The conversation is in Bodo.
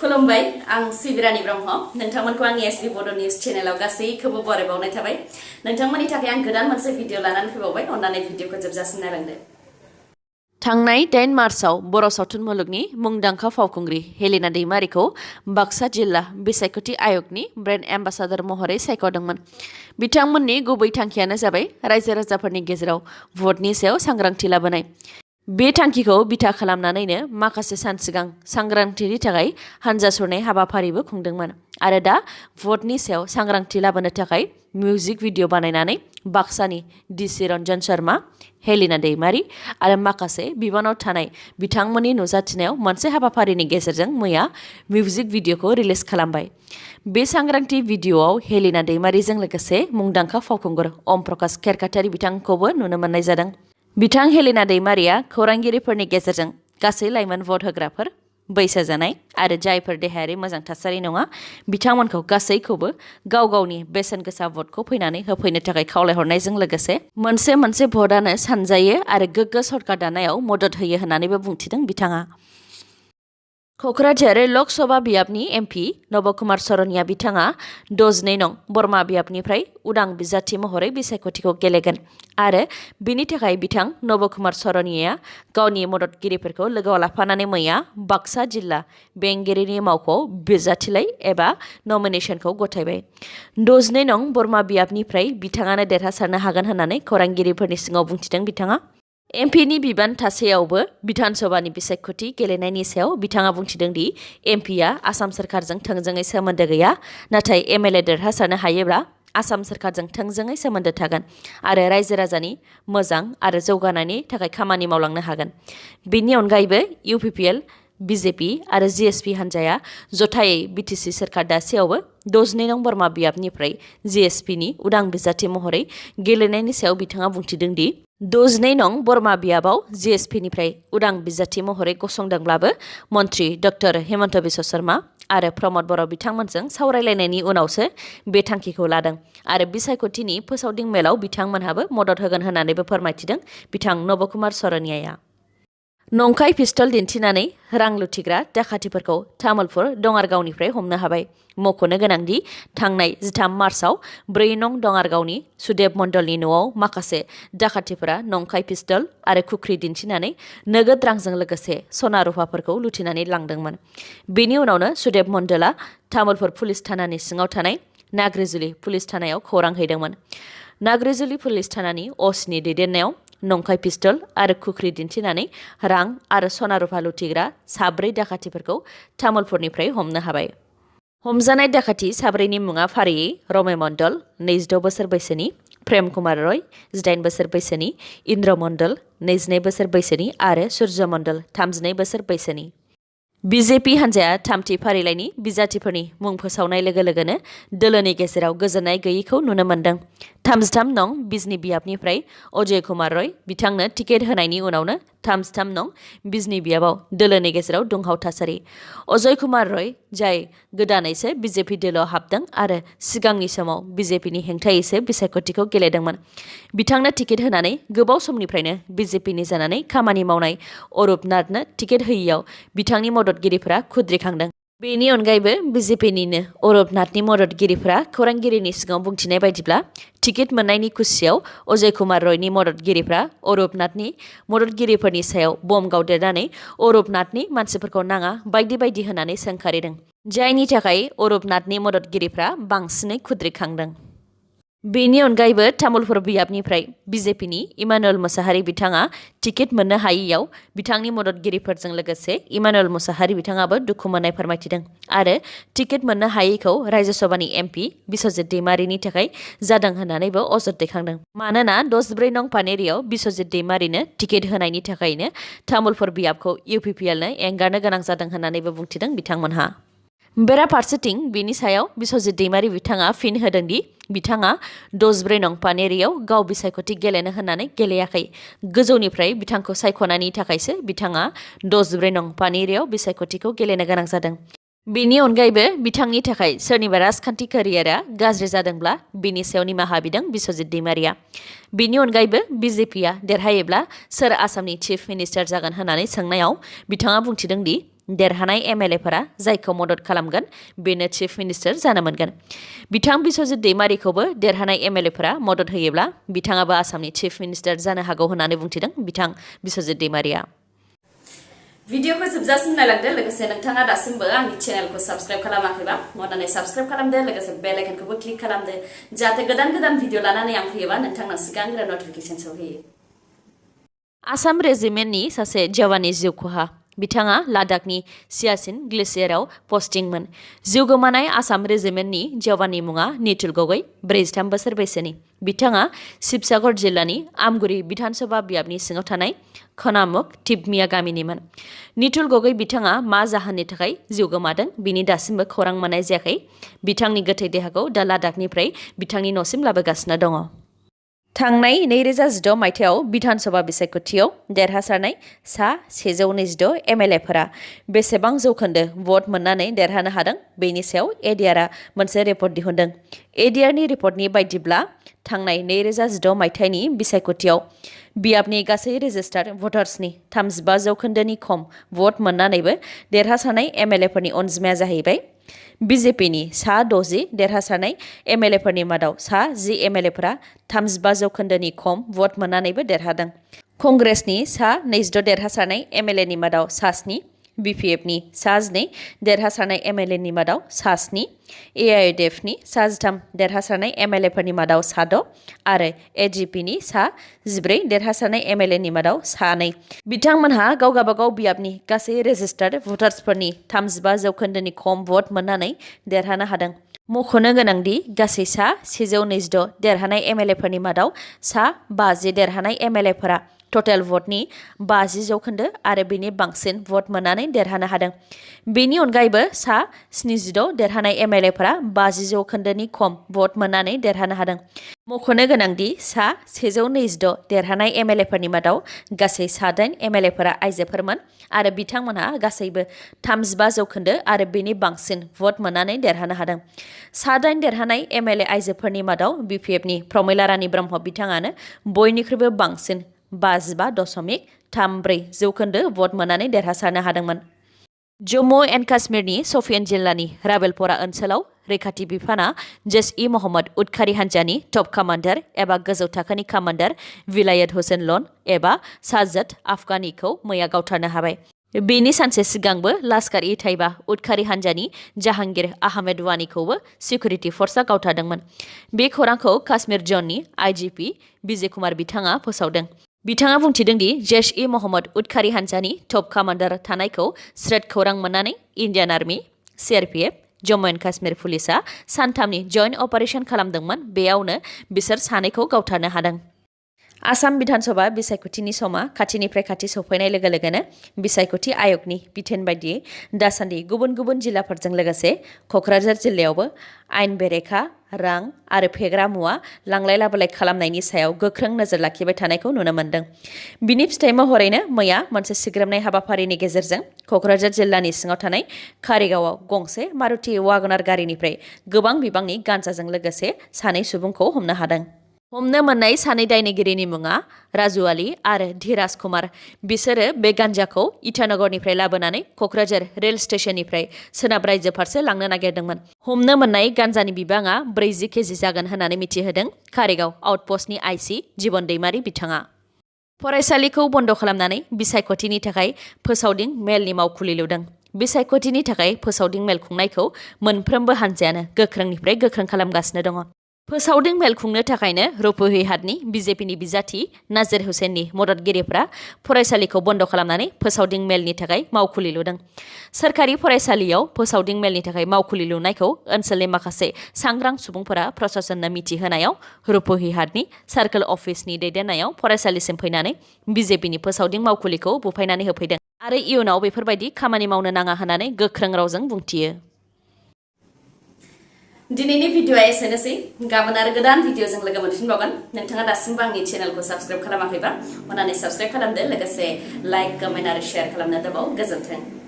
खुलुमबाय आं सिबिरानि ब्रह्म नोंथांमोनखौ आंनि एसबी बड' निउज चेनेलाव गासैखौबो बरायबावनाय थाबाय नोंथांमोननि थाखाय आं गोदान मोनसे भिडिअ लानानै फैबावबाय अन्नानै भिडिअखौ जोबजासिम नायलांदो। थांनाय 10 मार्चआव बर' सावथुन मुलुगनि मुंदांखा फावखुंग्रि हेलेना दैमारिखौ बाक्सा जिल्ला बिसायख'थि आयगनि ब्रेन्ड एम्बासाडर महरै सायख'दोंमोन। बिथांमोननि गुबै थांखियानो जाबाय रायजो राजाफोरनि गेजेराव भटनि सायाव सांग्रांथि लाबोनाय। बे थांखिखौ बिथा खालामनानैनो माखासे सान सिगां सांग्रांथिनि थाखाय हानजा सुरनाय हाबाफारिबो खुंदोंमोन आरो दा भटनि सायाव सांग्रांथि लाबोनो थाखाय मिउजिक भिडिअ बानायनानै बाक्सानि डिसि रन्जन शर्मा, हेलेना दैमारि आरो माखासे बिबानाव थानाय बिथांमोननि नुजाथिनायाव मोनसे हाबाफारिनि गेजेरजों मैया मिउजिक भिडिअखौ रिलिज खालामबाय। बे सांग्रांथि भिडिअआव हेलेना दैमारिजों लोगोसे मुंदांखा फावखुंगुर अम प्रकाश खेरखातारि बिथांखौबो नुनो मोननाय जादों। बिथां हेलेना दैमारिया खौरांगिरिफोरनि गेजेरजों गासै लाइमोन भट होग्राफोर, बैसो जानाय आरो जायफोर देहायारि मोजां थासारि नङा बिथांमोनखौ गासैखौबो गाव गावनि बेसेन गोसा भटखौ फैनानै होफैनो थाखाय खावलायहरनायजों लोगोसे मोनसे भटआनो सानजायो आरो गोग्गो सरकार दानायाव मदद होयो होननानैबो बुंथिदों बिथाङा। क'क्राझार लकसभा बियाबनि एमपि नबकुमार सरनिया बिथाङा 12 नं बरमा बियाबनिफ्राय उदां बिजाथि महरै बिसायख'थिखौ गेलेगोन आरो बिनि थाखाय बिथां नबकुमार सरनियाया गावनि मददगिरिफोरखौ लोगोआव लाफानानै मैया बाक्सा जिल्ला बेंगिरिनि मावख'आव बिजाथिलाइ एबा नमिनेसनखौ गथायबाय। 12 नं बरमा बियाबनिफ्राय बिथाङानो देरहासारनो हागोन होननानै खौरांगिरिफोरनि सिगाङाव बुंथिदों बिथाङा। एमपिनि बिबान थासेयावबो बिधान सभानि बिसायख'थि गेलेनायनि सायाव बिथाङा बुंथिदों दि एमपिआ आसाम सोरखारजों थोंजोङै सोमोन्दो गैया, नाथाय एमएलए देरहासारनो हायोब्ला आसाम सोरखारजों थोंजोङै सोमोन्दो थागोन आरो रायजो राजानि मोजां आरो जौगानायनि थाखाय खामानि मावलांनो हागोन। बेनि अनगायैबो इउपिपिएल, बिजेपि आरो जिएसपि हान्जाया जथायै बिटिसि सोरखार दासेयावबो 12 नं बरमा बियाबनिफ्राय जिएसपिनि उदां बिजाथि महरै गेलेनायनि सायाव बिथाङा बुंथिदों दि 12 नं बरमा बियाबाव जिएसपिनिफ्राय उदां बिजाथि महरै गसंदोंब्लाबो मन्त्रि डक्टर हिमन्त बिश्व शर्मा आरो प्रमद बर' बिथांमोनजों सावरायलायनायनि उनावसो बे थांखिखौ लादों आरो बिसायख'थिनि फोसावदिं मेलाव बिथांमोनहाबो मदद होगोन होननानैबो फोरमायथिदों बिथां नबकुमार सरनियाया। नंखाय पिस्तल दिन्थिनानै रां लुथिग्रा दाखाथिफोरखौ तामुलपुर दङारगावनिफ्राय हमनो हाबाय। मख'नो गोनांदि थांनाय 13 मार्चआव 4 नं दङारगावनि सुदेब मण्डलनि न'आव माखासे दाखाथिफोरा नंखाय पिस्तल आरो खुख्रि दिन्थिनानै नोगोद रांजों लोगोसे सना रुफाफोरखौ लुथिनानै लांदोंमोन। बेनि उनावनो सुदेब मण्डलआ तामुलपुर पुलिस थानानि सिङाव थानाय नाग्रिजुलि पुलिस थानायाव खौरां हैदोंमोन। नाग्रिजुलि पुलिस थानानि असिनि दैदेननायाव नंखाय पिस्तल आरो खुख्रि दिन्थिनानै रां आरो सना रुफा लुथिग्रा 4 दाखाथिफोरखौ तामुलपुरनिफ्राय हमनो हाबाय। हमजानाय दाखाथि 4नि मुङा फारियै रमे मण्डल 22 बोसोर बैसोनि, प्रेम कुमार रय 18 बोसोर बैसोनि, इन्द्र मण्डल 22 बोसोर बैसोनि आरो सुर्य मण्डल 32 बोसोर बैसोनि। बिजेपि हान्जाया थामथि फारिलाइनि बिजाथिफोरनि मुं फोसावनाय लोगो लोगोनो दोलोनि गेजेराव गोजोननाय गैयैखौ नुनो मोन्दों। 33 नं बिजनि बियाबनिफ्राय अजय कुमार रय बिथांनो टिकेट होनायनि उनावनो 33 नं बिजनि बियाबाव दोलोनि गेजेराव दुंहाव थासारि। अजय कुमार रय, जाय गोदानैसो बिजेपि दोलोआव हाबदों आरो सिगांनि समाव बिजेपिनि हेंथायैसो बिसायख'थिखौ गेलेदोंमोन, बिथांनो टिकेट होनानै गोबाव समनिफ्रायनो बिजेपिनि जानानै खामानि मावनाय अरुप नाथनो टिकेट होयैयाव बिथांनि मददगिरिफोरा खुद्रिखांदों। बेनि अनगायैबो बिजेपिनिनो अरुप नाथनि मददगिरिफोरा खौरांगिरिनि सिगाङाव बुंथिनाय बायदिब्ला टिकेट मोननायनि खुसियाव अजय कुमार रयनि मददगिरिफ्रा अरुप नाथनि मददगिरिफोरनि सायाव बम गावदेरनानै अरुप नाथनि मानसिफोरखौ नाङा बायदि बायदि होनानै सोंखारिदों, जायनि थाखाय अरुप नाथनि मददगिरिफ्रा बांसिनै खुद्रिखांदों। बेनि अनगायैबो तामुलपुर बियाबनिफ्राय बिजेपिनि इमानुएल मुसाहारि बिथाङा टिकेट मोननो हायैयाव बिथांनि मददगिरिफोरजों लोगोसे इमानुएल मुसाहारि बिथाङाबो दुखु मोननाय फोरमायथिदों आरो टिकेट मोननो हायैखौ रायजो सभानि एमपि बिश्वजित दैमारिनि थाखाय जादों होननानैबो अजद दैखांदों। मानोना 14 नं पानेरियाव बिश्वजित दैमारिनो टिकेट होनायनि थाखायनो तामुलपुर बियाबखौ इउपिपिएलनो एंगारनो गोनां जादों होननानैबो बुंथिदों बिथांमोनहा। बेराफारसेथिं बिनि सायाव बिश्वजित दैमारि बिथाङा फिन होदों दि बिथाङा 14 नं पानेरियाव गाव बिसायख'थि गेलेनो होननानै गेलेयाखै, गोजौनिफ्राय बिथांखौ सायख'नायनि थाखायसो बिथाङा 14 नं पानेरियाव बिसायख'थिखौ गेलेनो गोनां जादों। बेनि अनगायैबो बिथांनि थाखाय सोरनिबा राजखान्थि केरियारआ गाज्रि जादोंब्ला बिनि सायाव निमाहा बिदों बिश्वजित दैमारिया। बेनि अनगायैबो बिजेपिआ देरहायोब्ला सोर आसामनि चिफ मिनिस्टार जागोन होननानै सोंनायाव बिथाङा बुंथिदों दि देरहानाय एमएलएफोरा जायखौ मदद खालामगोन बेनो चिफ मिनिस्टार जानो मोनगोन। बिथां बिश्वजित दैमारिखौबो देरहानाय एमएलएफोरा मदद होयोब्ला बिथाङाबो आसामनि चिफ मिनिस्टार जानो हागौ होननानै बुंथिदों बिथां बिश्वजित दैमारिया। भिडिअखौ जोबजासिम नायलांदो लोगोसे नोंथाङा दासिमबो आंनि चेनेलखौ साबस्क्राइब खालामाखैबा अन्नानै साबस्क्राइब खालामदो लोगोसे बेल आइकनखौबो क्लिक खालामदो जाहाथे गोदान भिडिअ लानानै आं फैयोबा नोंथांनाव सिगांग्रो नटिफिकेसन सौहैयो। आसाम रेजिमेन्टनि सासे जवाननि जिउ खहा बिथाङा लादाखनि सियाचिन ग्लेसियाराव पस्टिंमोन। जिउ गोमानाय आसाम रेजिमेन्टनि जवाननि मुङा नितुल गगৈ 43 बोसोर बैसोनि। बिथाङा शिबसागर जिल्लानि आमगुरि बिधानसभा बियाबनि सिङाव थानाय खनामुख टिपमिया गामिनिमोन। नितुल गगৈ बिथाङा मा जाहोननि थाखाय जिउ गोमादों बिनि दासिमबो खौरां मोननाय जायाखै। बिथांनि गोथै देहाखौ दा लादाखनिफ्राय बिथांनि न'सिम लाबोगासिनो दङ। थांनाय 2016 मायथाइयाव बिधानसभा बिसायख'थियाव देरहासारनाय सा 122 एमएलएफोरा बेसेबां जौखोन्दो भट मोननानै देरहानो हादों बेनि सायाव एडिआरआ मोनसे रिपर्ट दिहुनदों। एडिआरनि रिपर्टनि बायदिब्ला थांनाय 2016 मायथाइनि बिसायख'थियाव बियाबनि गासै रेजिस्टार्ड भटार्सनि 35 जौखोन्दोनि खम भट मोननानैबो देरहासारनाय एमएलएफोरनि अनजिमाया जाहैबाय बिजेपिनि सा 60 देरहासारनाय एमएलएफोरनि मादाव सा 10 एमएलएफोरा 35 जौखोन्दोनि खम भट मोननानैबो देरहादों। कंग्रेसनि सा 22 देरहासारनाय एमएलएनि मादाव सा 7, बिपिएफनि सा 12 देरहासारनाय एमएलएनि मादाव सा 7, एआइएडिएफनि सा 13 देरहासारनाय एमएलएफोरनि मादाव सा 6 आरो एजिपिनि सा 14 देरहासारनाय एमएलएनि मादाव सा 2। बिथांमोनहा गाव गाबागाव बियाबनि गासै रेजिस्टार्ड भटार्सफोरनि 35 जौखोन्दोनि खम भट मोननानै देरहानो हादों। मख'नो गोनांदि गासै सा 122 देरहानाय एमएलएफोरनि मादाव सा 50 देरहानाय एमएलएफोरा टटेल भटनि 50 जौखोन्दो आरो बेनि बांसिन भट मोननानै देरहानो हादों। बेनि अनगायैबो सा 76 देरहानाय एमएलएफोरा 50 जौखोन्दोनि खम भट मोननानै देरहानो हादों। मख'नो गोनांदि सा 122 देरहानाय एमएलएफोरनि मादाव गासै सा 8 एमएलएफोरा आइजोफोरमोन आरो बिथांमोनहा गासैबो 35 जौखोन्दो आरो बेनि बांसिन भट मोननानै देरहानो हादों। सा 8 देरहानाय एमएलए आइजोफोरनि मादाव बिपिएफनि प्रमिला रानी ब्रह्म बिथाङानो बयनिख्रुइबो बांसिन 55.34 जौखोन्दो भट मोननानै देरहासारनो हादोंमोन। जम्मु एन्ड काश्मीरनि शपियान जिल्लानि राबेलपरा ओनसोलाव रैखाथि बिफाना जैश-इ मोहम्मद उदखारि हान्जानि टप कामान्डार एबा गोजौ थाखोनि कामान्डार विलायत हुसैन लन एबा साज्जाद आफगानिखौ मैया गावथारनो हाबाय। बेनि सानसे सिगांबो लाश्कार-इ-ताइबा उदखारि हान्जानि जाहांगीर आहमेद वानीखौबो सिकिउरिटि फर्सआ गावथारदोंमोन। बे खौरांखौ काश्मीर जननि आइजिपि विजय कुमार बिथाङा फोसावदों। बिथाङा बुंथिदों दि जैश-इ मोहम्मद उदखारि हान्जानि टप कामान्डार थानायखौ स्रेड खौरां मोननानै Indian army, CRPF, Jammu and Kashmir पुलिसआ सानथामनि जइन्ट अपारेशन खालामदोंमोन। बेयावनो बिसोर सानैखौ गावथारनो हादों। आसाम बिधानसभा बिसायख'थिनि समा खाथिनिफ्राय खाथि सौफैनाय लोगो लोगोनो बिसायख'थि आय'गनि बिथोन बायदियै दासान्दि गुबुन गुबुन जिल्लाफोरजों लोगोसे क'क्राझार जिल्लायावबो आयेन बेरेखा रां आरो फेग्रा मुवा लांलाय लाबोलाय खालामनायनि सायाव गोख्रों नोजोर लाखिबाय थानायखौ नुनो मोन्दों। बिनि फिथाइ महरैनो मैया मोनसे सिग्रोमनाय हाबाफारिनि गेजेरजों क'क्राझार जिल्लानि सिङाव थानाय कारिगावआव गंसे मारुति वागनार गारिनिफ्राय गोबां बिबांनि गान्जाजों लोगोसे सानै सुबुंखौ हमनो हादों। हमनो मोननाय सानै दायनिगिरिनि मुङा राजु आली आरो धीराज कुमार। बिसोरो बे गान्जाखौ इटानगरनिफ्राय लाबोनानै क'क्राझार रेल स्टेशननिफ्राय सोनाब रायजो फारसे लांनो नागिरदोंमोन। हमनो मोननाय गान्जानि बिबाङा 40 केजि जागोन होननानै मिथिहोदों कारिगाव आउटपस्टनि आइसि जीवन दैमारि बिथाङा। फरायसालिखौ बन्द' खालामनानै बिसायख'थिनि थाखाय फोसावदिं मेलनि मावखुलि लुदों। बिसायख'थिनि थाखाय फोसावदिं मेल खुंनायखौ मोनफ्रोमबो हान्जायानो गोख्रोंनिफ्राय गोख्रों खालामगासिनो दङ। फोसावदिं मेल खुंनो थाखायनो रुपहि हाटनि बिजेपिनि बिजाथि नाजिर हुसैननि मददगिरिफ्रा फरायसालिखौ बन्द' खालामनानै फोसावदिं मेलनि थाखाय मावखुलि लुदों। सोरखारि फरायसालियाव फोसावदिं मेलनि थाखाय मावखुलि लुनायखौ ओनसोलनि माखासे सांग्रां सुबुंफोरा प्रशासननो मिथिहोनायाव रुपहि हाटनि सार्कोल अफिसनि दैदेननायाव फरायसालिसिम फैनानै बिजेपिनि फोसावदिं मावखुलिखौ बुफायनानै होफैदों आरो इयुनाव बेफोरबायदि खामानि मावनो नाङा होननानै गोख्रों रावजों बुंथियो। दिनैनि भिडिअआ एसेनोसै। गाबोन आरो गोदान भिडिअजों लोगो मोनफिनबावगोन। नोंथाङा दासिमबो आंनि चेनेलखौ साबस्क्राइब खालामाखैबा अन्नानै साबस्क्राइब खालामदो लोगोसे लाइक, कमेन्ट आरो शेयार खालामनो दाबाव। गोजोन्थों।